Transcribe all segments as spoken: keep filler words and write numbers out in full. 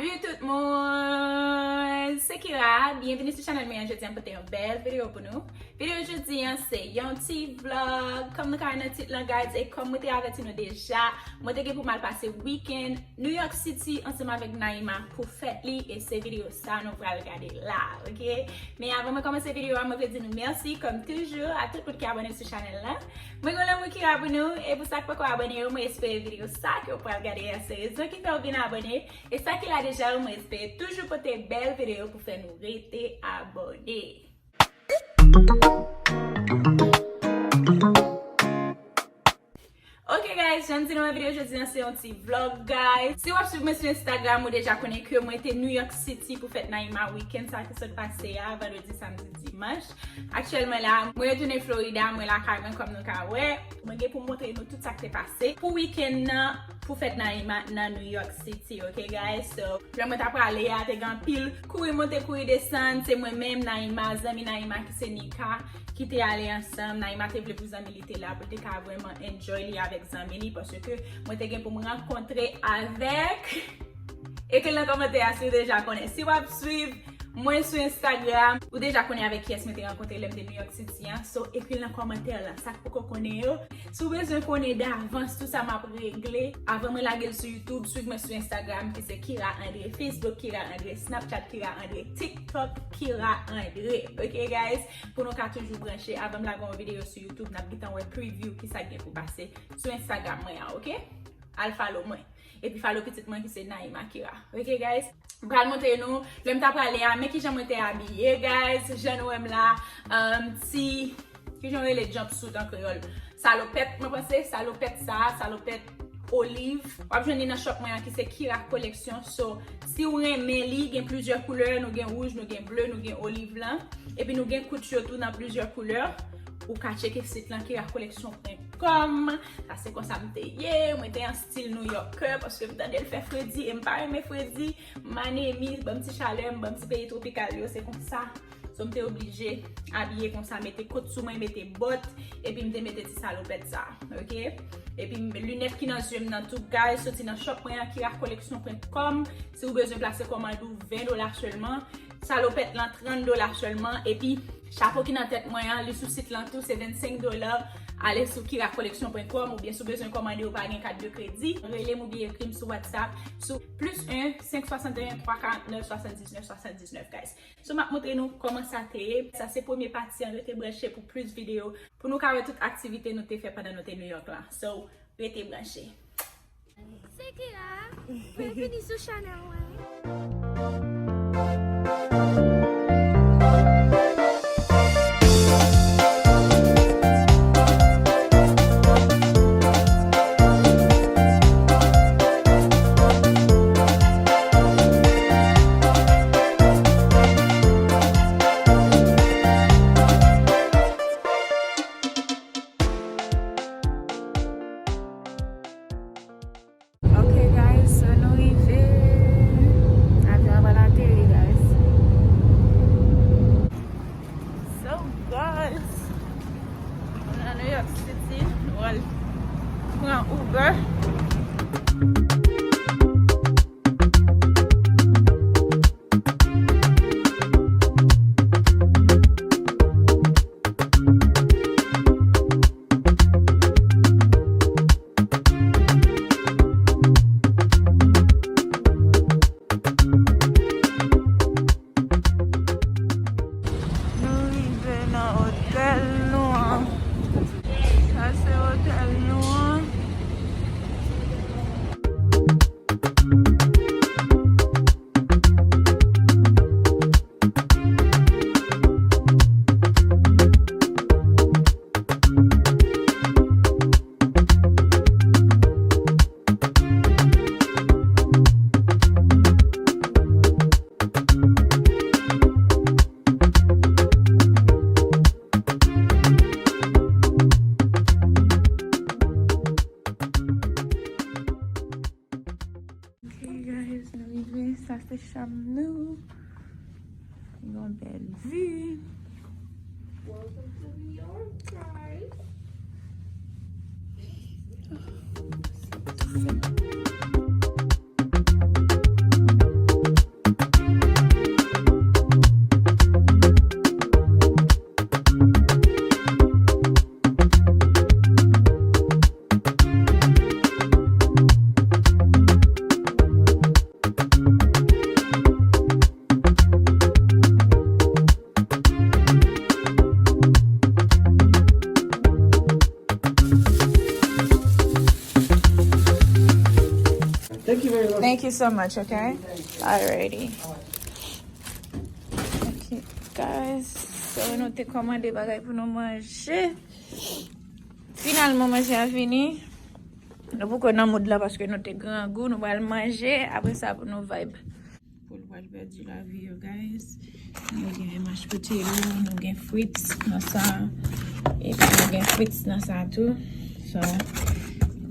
Salut tout moun, se Kira. Byenvini sou chanèl mwen an. Jodi a m pote yon bèl videyo pou nou. Videyo jodi a se yon ti vlog. Kòm nou ka wè nan tit lan, guys, e kòm mwen te avèti nou deja, mwen te gen pou m al pase wikenn New York City ansanm avèk Naïma pou fèt li, e se videyo sa nou pral gade la, oke? Men avan mwen kòmanse videyo a, mwen vle di nou mèsi, kòm toujou, a tout moun ki abòne sou chanèl lan. Mwen gen lanmou Kira pou nou, e pou sa k poko abòne yo, mwen espere videyo sa ke w pral gade a se rezon ki fè w vin abòne. E sa ki la deja yo, mwen espere toujou pote bèl videyo pou fè nou rete abòne. Ok guys, jan m di nou nan videyo jodi a se yon ti vlog guys. Si w ap swiv mwen sou Instagram, ou deja konnen ke mwen te New York City pou fèt Naïma wikenn sa ki sot pase a, vandredi, samdi, dimanch. Aktyèlman la, mwen retounen Florida, mwen lakay mwen kòm nou ka wè. Mwen gen pou m montre nou tout sa k te pase pou wikenn nan, pou fèt Naïma nan New York City, ok guys? So, lè mwen t ap prale a, te gen anpil kouri monte, kouri desann, se mwen menm, Naïma, zanmi Naïma ki se Nika, ki te ale ansanm. Naïma te vle pou zanmi li te la, pou l te ka vrèman enjoy li avèk zanmi li, paske mwen te gen pou m rankontre avèk, ekri l nan kòmantè a si w deja konnen. Si w ap swiv mwen sou Instagram, ou deja konnen avèk kiyès mwen te rankontre lè m te New York City an. So, ekri l nan kòmantè la. Sa k poko konnen yo, si w bezwen konnen davans tout sa m ap regle, avan mwen lage l sou YouTube, swiv mwen sou Instagram, ki se Kira Andre, Facebook Kira Andre, Snapchat Kira Andre, TikTok Kira Andre. Ok, guys? Pou nou ka toujou branche, avan m lage yon videyo sou YouTube, n ap gentan wè preview ki sa k gen pou pase sou Instagram mwen an, ok? Al follow mwen. Epi follow pitit mwen ki se Naïma Kira. Ok, guys? M pral montre nou, lè m t ap prale a, men kijan mwen te abiye, guys. Jan nou wè m la, um, ti, kijan yo rele jumpsuit an kreyòl? Salopèt, mwen panse, salopèt sa, salopèt oliv. W ap jwenn li nan shop mwen an ki se Kira Collection. So, si w renmen li, gen plizyè koulè, nou gen wouj, nou gen ble, nou gen oliv lan. Epi nou gen kout yo tou nan plizyè koulè. Ou ka tcheke sit lan, kira collection point com. Sa se konsa m te ye. Mwen te an stil New Yorker, paske m tande l fè fredi, e m pa renmen fredi. M anemi, ban m ti chalè, m ban m ti peyi twopikal yo, se konsa. So, m te oblije abiye konsa, mete kot sou mwen, mete bòt, epi m te mete ti salopèt sa, ok? Epi m, linèt ki nan zye m nan tou, guys, soti nan shop mwen an, kira collection point com. Si w bezwen plase kòmand ou, ven dola sèlman. Salopèt lan, trant dola sèlman. Epi, chapo ki nan tèt mwen an, li sou sit lan tou, se vennsenk dola. Ale sou kira collection point com, oubyen si w bezwen kòmande, ou pa gen kat de kredi, rele m oubyen ekri m sou WhatsApp, sou plis en, senk swasanteyen, twa karantnèf, swasanndisnèf, swasanndisnèf, guys. So, m ap montre nou kòman sa te ye. Sa se premye pati an, rete branche pou plis videyo, pou nou ka wè tout aktivite nou te fè pandan nou te New York la. So, rete branche. Se Kira, byenvini sou chanèl mwen. Ok, guys, so nou rive. Avyon an pral ateri, guys. So, guys, nou nan New York City, nou pral pran Uber. Nou rive nan otèl nou an. Sa se otèl nou an. Ok, guys, nou rive. Sa se chanm nou. Yon bèl vi. Welcome to New York, guys. Tou fèt. So much, okay? Alrighty. Okay, guys. So, nou te kòmande bagay pou nou manje. Finalman, manje a vini. Nou poko nan mood la paske nou te grangou. Nou pral manje. Apre sa, pou nou vibe. Poul pral pèdi lavi yo, guys. Nou gen mashed potato, nou gen frites nan sa. Epi nou gen frites nan sa tou. So,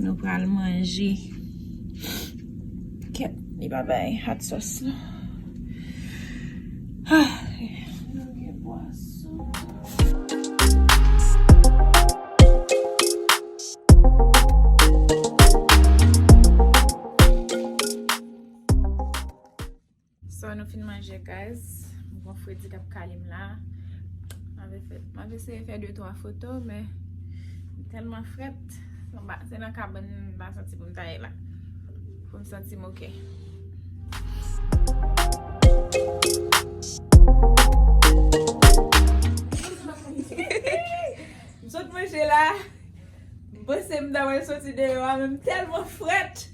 nou pral manje. Kèt, li pa bay hot sauce la. Ah, nou gen pwason. So, nou fin manje, guys. M gon fredi k ap kale m la. M ap fè, m ap eseye fè de twa foto, men m tèlman frèt. Se nan kabann m pa santi pou m ta ye la. Pou m santi m oke. M sot manje la. M panse m ta pral soti deyò a, men m tèlman frèt.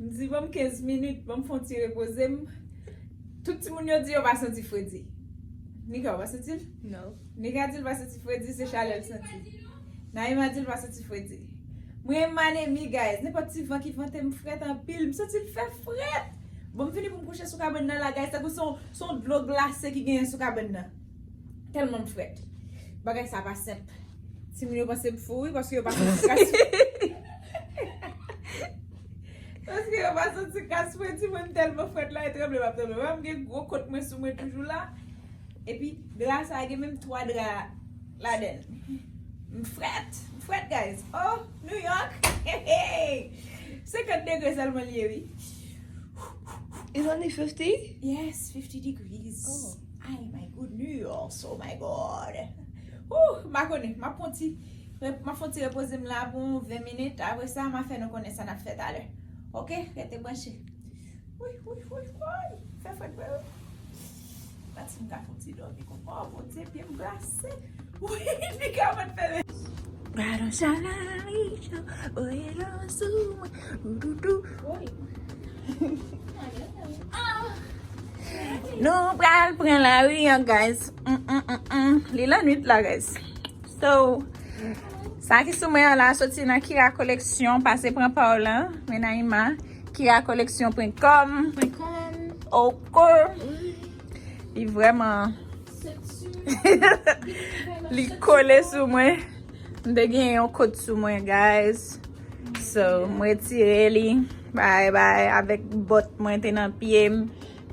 M di, "Ban m kenz minit, ban m fè yon ti repoze m." Tout timoun yo di yo pa santi fredi. Nika, ou pa santi l? Non. Nika di l pa santi fredi, se chalè l santi. Naïma di l pa santi fredi. Mwen, m anemi, guys. Nenpòt ti van ki vante, m frèt anpil. M santi l fè frèt. Bon, m fini pou m kouche sou kabann nan la, guys. Tankou se yon, se yon dlo glase ki genyen sou kabann nan. Tèlman m frèt. Bagay sa pa senp. Timoun yo panse m fou, wi, paske yo pa santi kras. Paske yo pa santi kras fredi, mwen, m tèlman frèt la, e tranble m ap tranble. Wè, m gen gwo kot mwen sou mwen toujou la. Epi, dra sa a gen menm twa dra ladan l. M frèt, m frèt, guys. Oh, New York! Senkant degre sèlman l ye, wi. It's only fifty? Yes, fifty degrees. Oh. Ay, my goodness, oh my God. Woo, m pa konnen, m ap fè yon ti, m ap fè yon ti repoze m la pou ven minit. Apre sa, m a fè nou konnen sa n ap fè talè. Oke, rete branche. Wi, wi, wi, wi. Fè frèt vre, wi. Pati m ka fè yon ti dòmi konsa. Oh, Bondye, pye m glase. Wi, li ka mèt fè. Bado chalari cho, oye lo sou mwen, doudou. Wi. Nou pral pran lari an, guys. Mm, mm, mm, mm. Li lannwit la, guys. So, sa ki sou mwen an la, soti nan Kira Collection, pase pran pa w lan, men Naïma, kira collection point com. Point com. Ok. Wi. Li vrèman Li kole sou mwen. M te gen yon kot sou mwen, guys. So, m retire li. Bye bye. Avèk bòt mwen te nan pye m.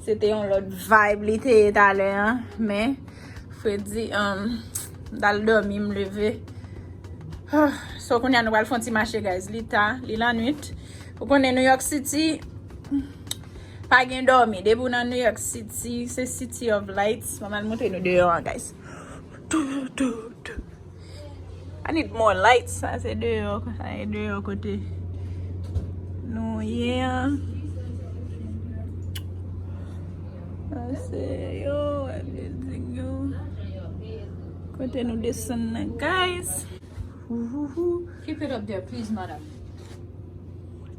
Se te yon lòt vibe li te ye talè an. Men, fredi, um, m t al dòmi, m leve. So, kounye a nou pral fè yon ti mache, guys. Li ta, li lannwit. Ou konnen New York City, pa gen dòmi. Depi w nan New York City, se City of Lights. Mwen al montre nou deyò an, guys. Tou, tou, tou. I need more lights. Sa se deyò, sa se deyò kote nou ye an. Sa se yo, everything yo. Kote nou desann nan, guys. Keep it up there, please, madam.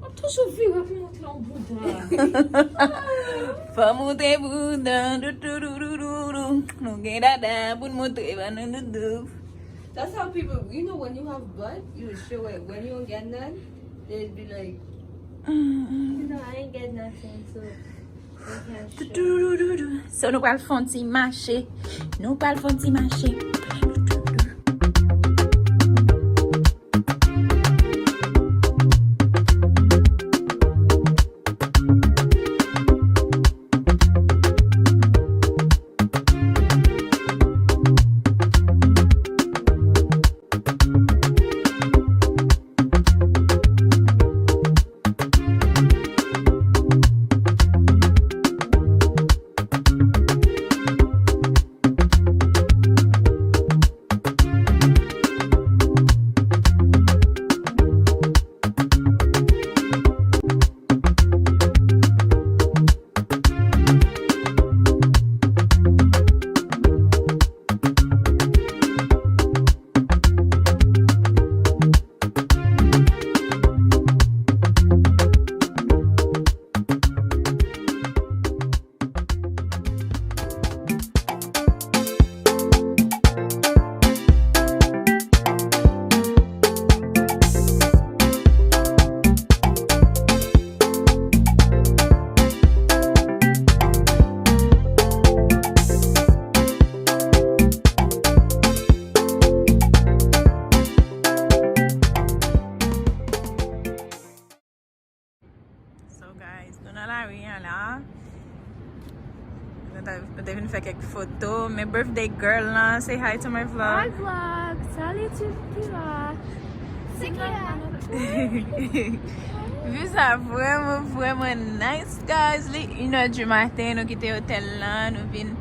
M ap toujou vire pou montre yon bouda. Fò montre bouda, dou, dou, dou. Nou gen dada pou n montre ba nou doudou. That's how people, you know, when you have butt, you show it. When you don't get none, they'll be like, "No, I ain't get nothing, so." So, nou pral fè yon ti mache. Nou pral fè yon ti mache. Nou te vin fè kèk foto. Men birthday girl lan, say hi to my vlog. Hi vlog. Salut Tequila. View sa vrèman vrèman nice, guys. Li inè di maten, nou kite otèl lan, nou vin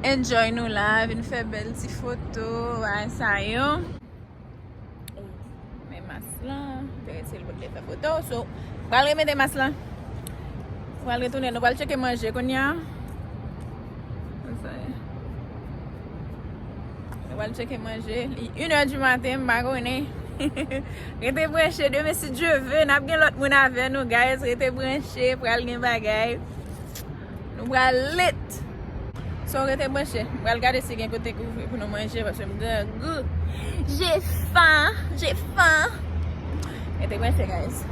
enjoy nou la, vin fè bèl ti foto, bagay sa yo. Men mas lan, te rete l pou te fè foto. So, pral remete mas lan. Pral retounen, nou pral tcheke manje kounye a. Nou pral tcheke manje. Li inè di maten, m pa konnen. Rete branche, demen si Dye ve, n ap gen lòt moun avè nou, guys. Rete branche, pral gen bagay. Nou pral lit. So, rete branche. M pral gade si gen kote k ouvri pou nou manje, paske m grangou. J'ai faim, j'ai faim. Rete branche, guys.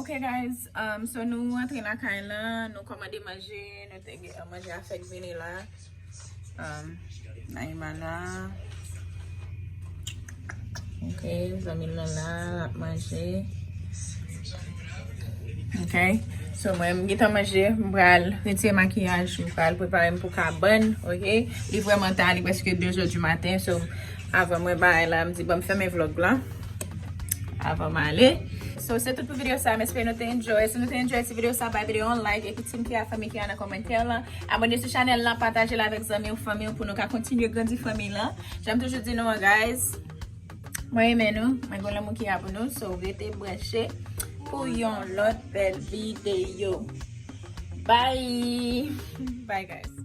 Ok, guys, um, so nou rantre lakay lan, nou kòmande manje, nou te gen manje a fèk vini la. Um, Naima la. Ok, zanmi l lan la, l ap manje. Ok, so mwen m gentan manje, m pral retire makiyaj, m pral prepare m pou kabann, ok? Li vrèman ta, li prèske de zè di maten, so avan mwen bay la, m di bon m fèmen vlog la. Avan m ale. So, se tout pou videyo sa. M espere nou te enjoy. Si nou te enjoy ti videyo sa, bay videyo yon like. Epi ti m ki a fanmi ki a nan kòmantè lan. Abòne sou chanèl lan, pataje l avèk zanmi w, fanmi w pou nou ka kontinye grandi fanmi lan. Jan m toujou di nou an, guys. Mwen renmen nou. Mwen gen lanmou ki a pou nou. So, rete branche pou yon lòt bèl videyo. Bye! Bye, guys.